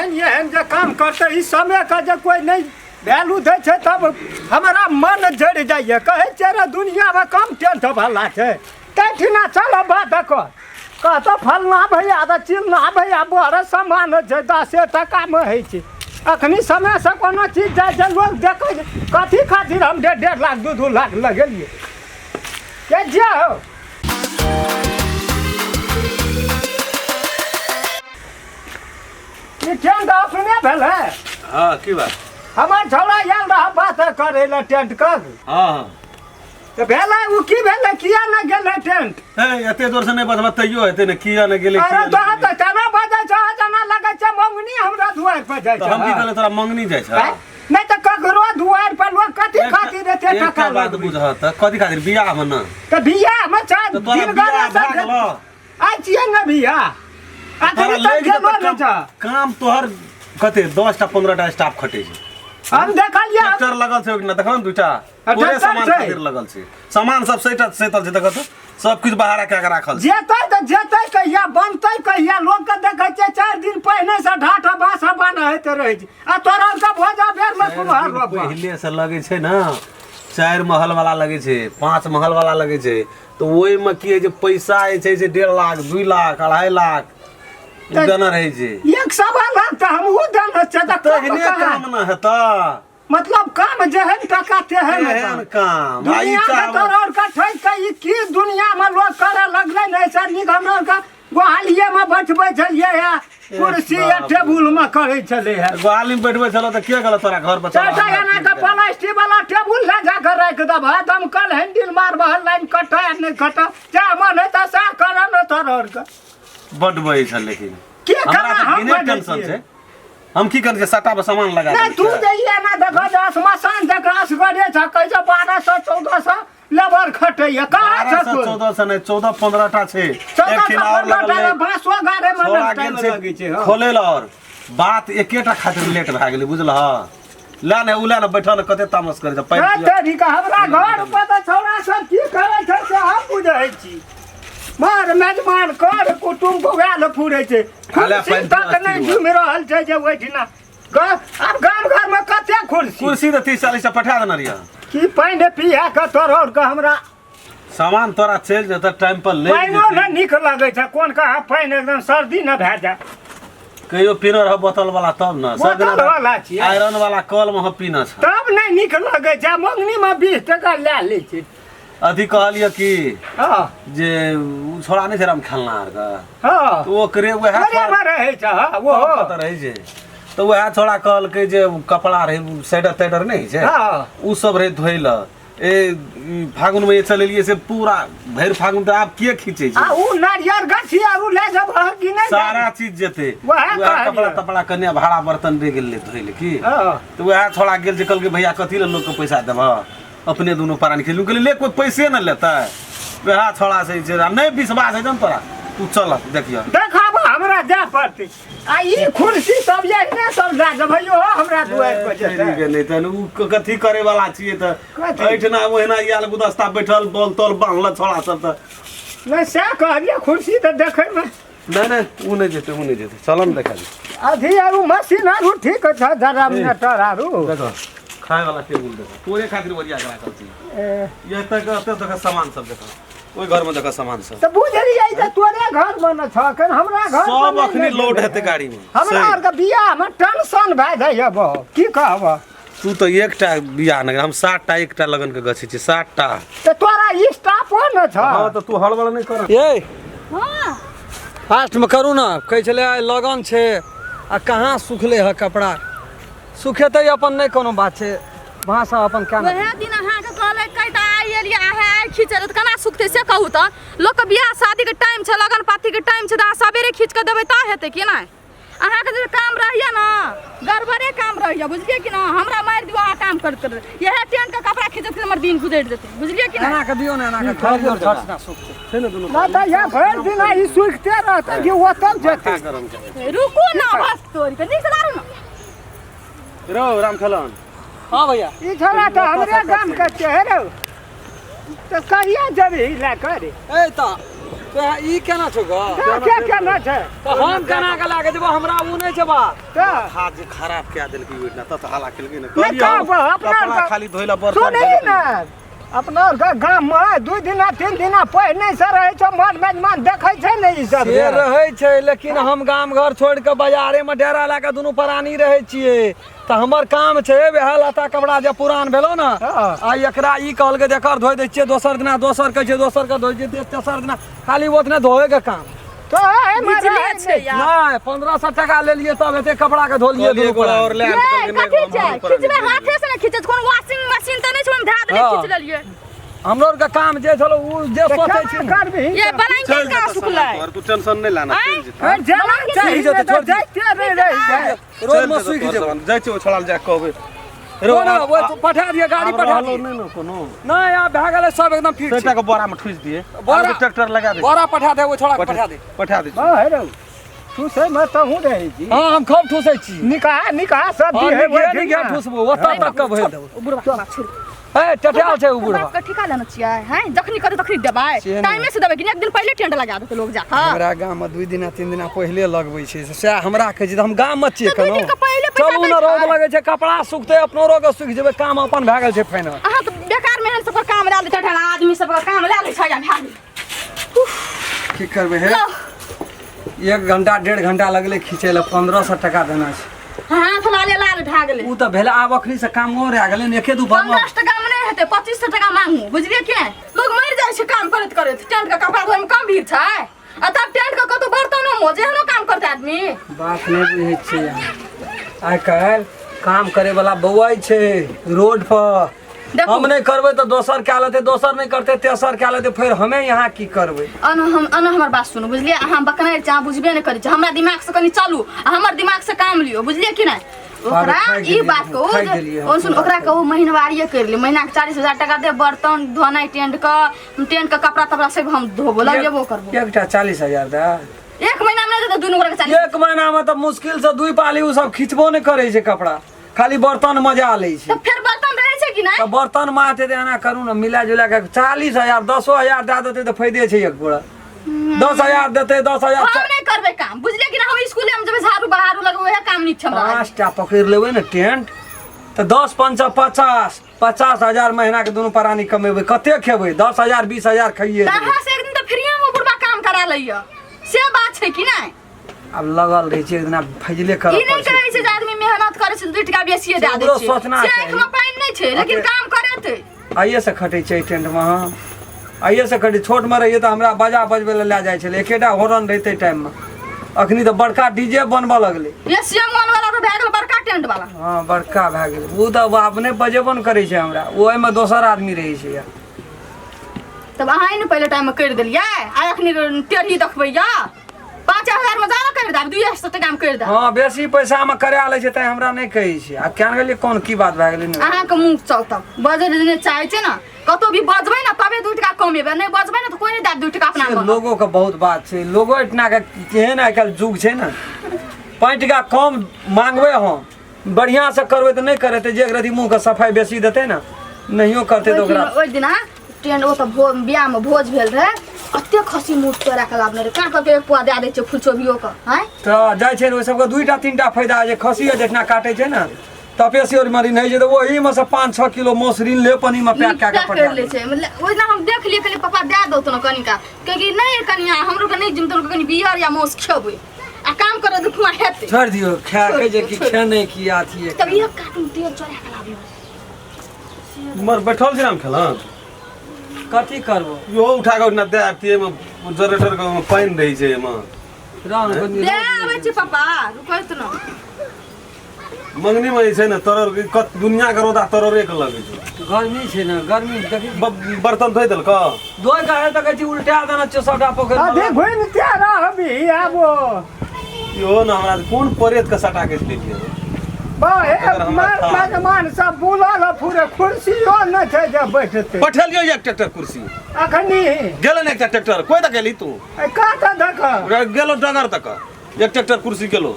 एहन एहन जे काम करतै ई समयके जे कोइ नहि वैल्यू दै छै तब हमरा मन जरि जाइए। कहै छियै रे दुनियामे कम टेंट भला छै, तैठिना चल बात कर कहतौ फलना भैया तऽ चिलना भैया बड़ सामान छै 10 टाकामे होइ छै। अखनी समयसँ कोनो चीज जाइ छै लोक देखै छै कथी खातिर हम 1.5-1.5 लाख 2-2 लाख लगेलियै के जे हो। ई टेंट अपने भेलै? हाँ की बात? हमर छौड़ा आयल रह बात करै लए टेंट कर। हाँ हाँ तऽ भेलै ओ की भेलै किया नहि गेलै टेंट? हे एते जोर से नहि बजबा तैयो हेतै ने, किया नहि गेलै? अरे तोरा तऽ तेना बजै छह जेना लगै छै मंगनी हमरा दुआरि पर जाइ तऽ हम की छै। कहलै तोरा मंगनी जाइ छै? नहि तऽ ककरो दुआरि पर लोक कथी खातिर एते एकटा टका बात लगबै? बुझह तऽ कथी खातिर बियाह मे ने? तऽ बियाह मे छै तऽ तोरा दिन बियाह गरे भए गेलौ? आइ छियै ने बियाह तोरा अखनी तक लागि गेलो जेतौ नहि काम। छै। काम तोहर कते 10 टा 15 टा स्टाफ खटै छै। हम देखलियै ट्रैक्टर लगल छै ओहिना देखल ने दूटा पूरे ट्रैक्टर सामान छै। खातिर लगल छै, सामान सब सैतल सैतल छै, देखत सब किछु बाहर कए के राखल छै। जेतै तऽ जेतै कहिया बनतै कहिया? लोकके देखै छियै 4 दिन पहिने से ढाठ बाँस बनैत रहै छै आ तोरा के भोजा बेर मे कुम्हर रोपा। पहिले से लगै छै ने 4 महल वाला लगै छै, 5 महल वाला लगै छै, तऽ ओहिमे की होइ छै पैसा जे छै से 1.5 लाख 2 लाख 2.5 लाख देने रहै छै। 1.25 लाख तऽ हमहूँ देने छियै तऽ तहने कहाँ? काम न हेतऽ। मतलब काम जेहन टका तेहन तेहन काम। आ ई दुनिया के चावल- तोरा के ठकि के ई की दुनिया में लोग करे लगलै ने। ऐसा नीक हमरा के गोहालिये में बैठबै छलियै है कुर्सी या बाप रे। टेबुल में करै छलै है। गोहाली में बैठबै छलौ तऽ के गेलौ तोरा घर पर? चल चारिटा एना के प्लास्टिक वाला टेबुल लए जाके राखि देबह, दमकल हैंडल मारबह, लाइन कटऽ या नहि कटऽ जएह मन हेतऽ सएह करऽ ने तोरा आरके। बड बजै छल लेकिन के हमरा केना तऽ हम बिने बजै टेंशन छियै? छै। हम की करै छियै सट्टा पर सामान लगा नहि देने तू छियै। जे ई एना देखऽ जे श्मशान जकाँ असगरे छह, कहै छै 1200 1400 लेबर खटैया कहाँ बारह छह सए तू? 1400 नहि 14-15 टा छै। 14 एकठिन सए आओर 15 लगल टा रहै। बाँसो गाड़ैमे छोड़ा ने गेल टाइम छै लगै छै। हँ। खोलै लए आओर बात एकेटा खातिर लेट भए गेलै बुझलह। ले ने उ ले ने बैठल कते तामस करै छै पानि नहि पियऽ। तेरी के हमरा घर पर तऽ छौड़ा सब की करै छै से हम बुझै छी। मार मेजबान कर कुटुम्ब वएह फुरै छै। खाला कुर्सी पानि तक पियऽ नहि अस्थिर जुमि रहल छै जे ओहिठिना आब गाम घरमे कते कुर्सी कुर्सी तऽ 30-40 टा पठा देने रहियै। की पानि पिया के तोर और के हमरा सामान तोरा चलि जेतऽ टाइम पर ले पानिओ नहि नीक लगै छै। कोन कहा पानि एकदम सर्दी न भए जाय। कहियो पीने रह बोतल वाला तब ने सब दिना बोतल वाला छियै। आयरन वाला कल में हम पीने छ तब नहि नीक लगै छै। मंगनी मे 20 टका लए लै छै। अथी कहलियै कि हँ जे उ छोड़ा नहि छै राम खेलना आर के हँ तऽ ओकरे वएह घरे मे रहै छै। हँ ओहो कतऽ रहै छै तऽ वएह छोड़ा कहलकै जे कपड़ा रहै सेडर तेडर नहि होइ छै हँ उ सब रहै धोइ लए। ए फागुन मे चलेलियै से पूरा भरि फागुन तऽ आब के खींचै आ छै? उ नारियर गाछी आर उ लए जेबह कि नहि? सारा चीज जेतै वएह वएह कहलियै। कपड़ा तपड़ा कन्या भाड़ा बर्तन रहि गेलै धोइ लए की हँ तऽ वएह छोड़ा गेल छै कहलकै भैया कथी लए लोकके पैसा देबह अपने दुनू प्राणी खेलू। कहलियै ले कोइ पैसे नहि लेतै। वएह छोड़ा से छै आ नहि विश्वास होइ छै ने तोरा तू चल देखियह देखाब हमरा जाय पड़तै। आ ई कुर्सी सब एहने सब लए जेबै यो हमरा दुआरि पर जेतै। चलि गेलै तहन उ कथी करे वाला छियै तऽ कथी? एहिठिना ओहिना आयल गुदस्ता बैठल बॉल तॉल बान्हल छोड़ा सब तऽ नहि सएह कहलियै कुर्सी तऽ देखैमे नहि नहि उ नहि जेतै उ नहि जेतै चल ने देखा दे। अथी आरू मशीन आरू ठीक छै जरा मिनटर आरू देखो खाय वाला टेबुल देखो तोरे खातिर ओरिया के राखल छी। ए, ये तक एते तक सामान सब देखो ओहि घर में देखो सामान सब। तऽ बुझलियै जे तोरे घर मे ने छह एखन हमरा घर सब मे अखनी लोड हेतै गाड़ी में। हमरा सही। आरके बियाह मे टेंशन भए जाइए बहुत की कहबह। तू तऽ एकटा बियाह नहि हम 7 टा एकटा लगन के गछै छी 7 टा। तऽ तोरा स्टाफो ने छह। हँ तऽ तू हड़बड़ नहि कर। ये हाँ फास्टमे करू ने कहै छलै आइ लगन छै आ कहाँ सुखलै हँ कपड़ा सुखेतै अपन नहि कोनो बात छै भाषा अपन क्या वएह दिन अहाँके कहलै कहि तऽ आइ एलियै अहाँ आइ खींचै तऽ केना सुखतै से कहू तऽ। लोकके बियाह शादीके टाइम छै लगन पातीके टाइम छै तऽ अहाँ सबेरे खींच कऽ देबै तऽ हेतै कि नहि? अहाँके जे काम रहैया ने गड़बड़े काम रहैया बुझलियै कि ना? हमरा मारि दियौ अहाँ काम करैत करैत इएह टेंटके कपड़ा खींचैत खींचैत हमर दिन गुजरि जेतै बुझलियै कि एना के दियौ ने एना के थोड़ी देर झट ना सुखतै छै ने दुनू नहि तऽ इएह भरि दिन ई सुखते रहतै कि ओतऽ जेतै। गरम छै रुकू ना बस तोरी के नीक से दारू ना रौ राम खेलन। हाँ भैया ई छोड़ा तऽ हमरे गाम के छै रौ तऽ कहिया जेबही लए कऽ रे? ए तऽ तो ई केना छौ ग के केना छै तऽ हम केना के लए के जेबो हमरा उ नहि छै बात तऽ हाथ जे खराब कए देलकै ओहिना तत हाला केलकै ने नहि कहब अपना कपड़ा खाली धोइला बर्तन सुनही ने अपना आरके गाममे 2 दिना 3 दिना पहिने से रहै छै मन मेजमान देखै छै ने ई सब से रहै छै लेकिन हम गाम घर छोड़ि कऽ बाजारेमे डेरा लए कऽ दुनू प्राणी रहै छियै तऽ हमर काम छै वएह लत्ता कपड़ा जे पुरान भेलो ने आ एकरा ई कहलकै जे एकर धोइ दै छियै दोसर दिना दोसर कहै छियै दोसर के धोइ छियै तेसर दिना खाली ओतने धोएके काम तो एहिमे बिजली रहै छै नहि। यार नहि 1500 टका लेलियै तब एते कपड़ा के धोलियै दुनू एगो प्राणी। और ले ये कथी छै खिचबै हाथे से ने खिचै छै कोनो वॉशिंग मशीन तऽ नहि छै ओहिमे धए देलियै खींच लेलियै हमरो आरके काम जे छलो उ जे तऽ सोचै केना छी ने करबिही ये बलंकेट कहाँ सुखलै तू टेंशन नहि लाना चलि जेतै फेर जेना चाही चलि जेतै, ने तऽ छोड़ दे। जाइते नहि रहि जाइ रोडमे सुखि जेबै जाइ छै ओ छोड़ा जा कहबै रो ना वो तो पठा दिए गाड़ी पठा दिए नहि ने कोनो नहीं आब भए गेलै सब एकदम फिट सैटा के बोरा में ठुसि दिए बोरा- ट्रैक्टर लगा दे बोरा पठा दे वो छोड़ा के पठा दे पठा दे हँ हे रौ ठूसैमे तहूँ रहै छी हाँ हम खूब ठूसै छी निकाह निकाह सब हाँ है निके निके ठूसबो ओतऽ तक के भरि देबो ओ बुढ़बा के बात छोड़ू ए टटाल छै उ बुढ़बा बाप के ठिका लेने छियै हैं जखनी करू तखनी देबै से नहि। टाइमे से देबै कि एक दिन पहिले टेंट लगा देतै लोग जाके हमरा गाम में 2 दिना 3 दिना पहिले लगबै छै से सएह हमरा कहै छै तऽ हम गाम में छियै तऽ दुइ केना दिनके पहिले पैसा चलू ने दै रौद छै। लगै छै कपड़ा सुखतै अपनो रोग सुखि जेबै काम अपन भए गेल छै फाइनल अहाँ तऽ बेकार मेहनत सबके काम लए लै छै आदमी सबके काम लए लै छै आ भए गेल की करबै हे लो 1 घंटा 1.5 घंटा लगलै खींचै लए 1500 टका देना छै हाथ लाले लाल भए गेलै उ तऽ भेलै आब अखनी से काम रहि गेलै ने एके दू बार 15 टका मे नहि हेतै 2500 टका मांगू बुझलियै कि नहि लोग मरि जाइ छै काम करैत करैत टेंट के कपड़ा धोए मे कम भीड़ छै आ तब टेंट के कतौ बर्तनो मोजे एहनो काम करतै आदमी बात नहि बुझै छियै अहाँ। आइ काल्हि काम करे वाला बौआइ छै रोड पर देखू। हम नहि करबै तऽ दोसर कए लेतै दोसर नहि करतै तेसर कए लेतै फेर हमे यहाँ की करबै अन हम अन हमर बात सुनू बुझलियै अहाँ बकनाइ छै अहाँ बुझबे नहि करै छी हमरा दिमाग से कनि चलू आ हमर दिमाग से काम लियौ बुझलियै कि नहि ओकरा थाकि ई गेलियै बात हम, कहू थाकि जे गेलियै हम ओ सुन पूरा ओकरा कहू महीनवारिये करि ले महीनाके 40,000 टका दे बर्तन धोनाइ टेंट के टेंट के कपड़ा तपड़ा सब हम धोबो लगेबो करबो एकटा 40,000 दे एक महीना मे नहि देतै दुनू गोरा के 40 एक महीना मे तऽ मुश्किल से दुई पाली उ सब खिचबो नहि करै छै कपड़ा खाली बर्तन मजा लै छै तऽ फेर बर्तन रहै छै कि नहि तऽ बर्तन माजतै तऽ एना करू ने मिला जुला कऽ 40,000 10,000 दए देतै तऽ फायदे छै एक गोरा 10,000 देतै 10,000 हम नहि करबै काम बुझलियै कि नहि हम स्कूले मे जेबै झाड़ू बहारू लगबै उएह काम नीक छै हमरा पाँचटा पकड़ि लेबै ने टेंट तऽ 10 पंचा 50 50,000 महीना के दुनू प्राणी कमेबै कते खेबै 10,000 20,000 खाइए तऽ देबै। अहाँ से एक दिन तऽ फ्रीए मे बुढ़बा काम करा लैया से बात छै कि नहि आब लगल रहै छै एक दिना फैजले करऽ ई नहि पड़ै छै। कहै छै जे आदमी मेहनत करै छै तऽ 2 टका बेसिए दए दै ओकरो छै सोचना से चाही। आँखिमे पानि नहि छै लेकिन काम करेतै आइए से खटै छै टेंटमे हम आइए से खटै छोटमे रहियै तऽ हमरा बाजा बजबै लए लए जाइ छलै एकेटा हॉर्न रहितै टाइममे अखनी तऽ बड़का डीजे बनबऽ लगलै ये सीएम वन वाला तऽ भए गेल बड़का टेंट वाला हँ बड़का भए गेलै ओ तऽ अपने बजेबो नहि करै छै हमरा ओहिमे दोसर आदमी रहै छै यार तब अहाँ ने पहिले टाइममे करि देलियै आ अखनी टेढ़ी देखबैया 5,000 मे जादा करि देब 200 टकामे करि देब हँ बेसी पैसामे करा लै छै तैं हमरा नहि कहै छै आब केना गेलियै कोन की बात भए गेलै नहि अहाँके मुँह चलतब बजै लए नहि चाहै छै ने कतौ भी बजबै ने तबे 2 टका कमेबै नहि बजबै ने तऽ कोइ नहि देत 2 टका अपना से मन लोगो के बहुत बात छै लोगो एहिठिना के केहन आइ काल्हि जुग छै ने 5 टका कम मांगबै हम बढ़िआँ से करबै तऽ नहि करेतै जे एक रति मुँहके सफाइ बेसी देतै ने नहियो करतै तऽ ओकरा ओहि दिना टेंट ओतऽ भो बियाहमे भोज भेल रहै एते खसी मुँह तोरा के लाबने रहै काँ कहलकै एक पुआ दए दै छै फुलचोबियो के आँय तऽ जाइ छै ने ओहि सबके दुईटा तीनटा फायदा होइ छै खसी जेठना काटै छै ने तपेसी और मरीन होइ छै तऽ ओहीमे से 5-6 किलो मांस ऋण ले पनीमे पैक कए कऽ पैक पठा करि लै छै मतलब ओहि दिना हम देख लियै कहलियै पापा दए दौ ने कनिका कियाकि नहि कनिया हमरो के नहि जिम तऽ कनि बियर या मांस खेबै आ काम करऽ तऽ खुआ हेतै छोड़ि दियौ खाए के जे कि छोड़ि। खेने की अथी तब एक कार्टून तेल चढ़ा के लाबियौ मर बैठल छी हम खेलन कथी करबो इहो उठा कऽ ओहिना दए आबितियै एहिमे जनरेटर के ओहिमे पानि रहै छै एहिमे राम कनि दे आबै छी पापा रुकैत न मंगनी मे जे छै ने तरर कत दुनिया के रौदा तररे के लगै छै गर्मी छै ने गर्मी देखी बर्तन धोइ देलक धोइ के है तऽ कहै छी उल्टा देना छै सबटा पोखरि अभी घुमिते रहबी आबो इहो ने हमरा कोन परेत के सटा के लेलियै बाहे अगर हमरा मार था- मेजमान सब बुलल पूरे कुर्सियो नहि छै जे बैठते पठेलियो एक ट्रैक्टर कुर्सी अखनी गेलै ने एकटा ट्रैक्टर कोइ तक गेली तू कतऽ देख गेलो डगर तक एक ट्रैक्टर कुर्सी गेलो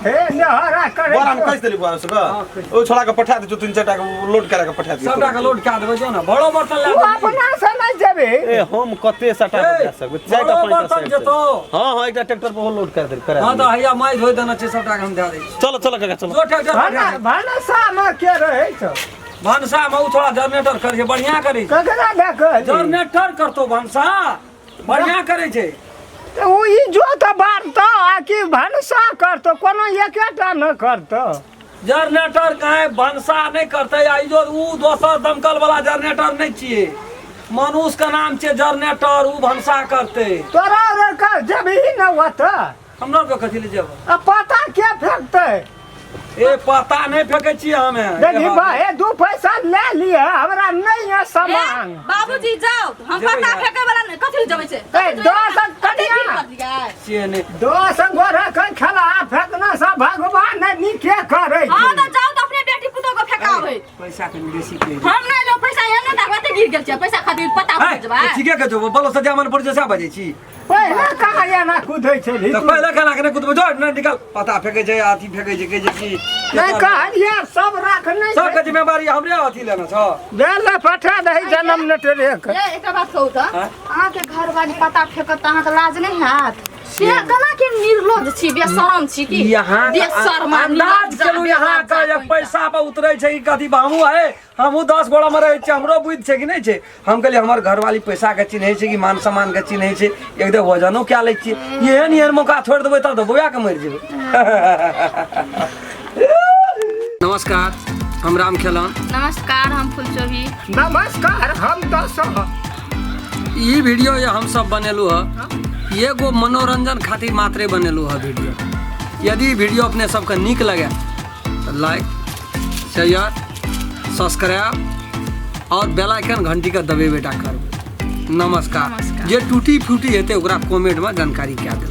हे नेहरा करे बोरा में कस देली बोरा सबके ओ छोड़ा के पठा दे तीन चार टा के लोड करा के पठा दे सबटा के लोड कए देबै जो ने बड़ो बर्तन लए तू अपना से नहीं जेबे ए हम कते सटा ए, के जा सकबै चारि टा बड़ो पाँच टा बर्तन सेट छै। जेतौ। हाँ हाँ एकटा ट्रैक्टर पर लोड कर दे करा हाँ दे। तऽ हैया माइ धोइ देने छै सबटा के हम दए दै छी चलो चलो काका चलो जो ट्रैक्टर पठा दे। भनसा में के रहै छौ भनसा में उ थोड़ा जनरेटर करै छै बढ़िया करै छै ककरा दे कहली जनरेटर करतो भनसा बढ़िया करै छै तऽ ओ ई जोत बारतौ आ कि भनसा करतौ कोनो एकेटा न करतौ जनरेटर काहे भनसा नहि करतै आ ई जो उ दोसर दमकल वाला जनरेटर नहि छियै मनुष्य के नाम छियै जनरेटर उ भनसा करतै तोरा रे का जेबही न ओतऽ हमरा के कथी ले जेबै आ पता के फेंकतै ए पता नहि फेकै छियै हमे देखी भाई दू पैसा ले लिए हमरा नहीं है सामान बाबूजी जाओ हम जेबै पता यार। फेंके वाला नहीं कथी ले जेबै छै ए, दस कनिया। छियै नहि दस गोरा के खेला फेंकना सब भगवान ने नीके करे हां त जाओ त अपने बेटी पुतोह को फेकाबै पैसा कनि बेसी के हम नहीं लो पैसा एहन नहीं देखबै त गिर गेल छै पैसा खातिर पता हो जेबै ठीके कहै छौ बोलो सजा मन पड़ जैसा बजै छी पहिले कहाँ एना कुदै छली तऽ पहिले खाना के नहि कुदबै जो नहि निकाल पता फेकै छै अथी फेकै छै कहै छै कि नहि कहलियै सब राखने सबके जिम्मेवारी हमरे अथी लेना छौ बेल पठा दही जन्म नेटरे के ए एकटा बात कहू तऽ आँय? अहाँके घरवाली पता फेकत तऽ अहाँके लाज नहि हैत से केना के निर्लज छी बेशरम छी की यहाँ बेशर्मा अंदाज केलू यहाँ के जे पैसा पर उतरै छै कि कथी हमहूँ है हमहूँ 10 गोड़ा में रहै छियै हमरो बुद्धि छै कि नहि छै हम कहलियै हमर घरवाली पैसाके चिन्है छै कि मान सम्मानके चिन्है छै एकदम वजनो कए लै छियै एहन एहन मौका छोड़ि देबै तब तऽ बौआके मरि जेबै। नमस्कार, हम राम खेलन। नमस्कार, हम फुलचोभी। नमस्कार, हम दस। ई वीडियो ये हम सब बनेलू है एगो मनोरंजन खातिर मात्रे बनेलू है वीडियो। यदि वीडियो अपने सबके नीक लगे तो लाइक शेयर सब्सक्राइब और बेल आइकन घंटी के दबेबे टा करबै। नमस्कार। नमस्कार। जे टूटी फूटी हेतै ओकरा कमेंट में जानकारी कए देबै।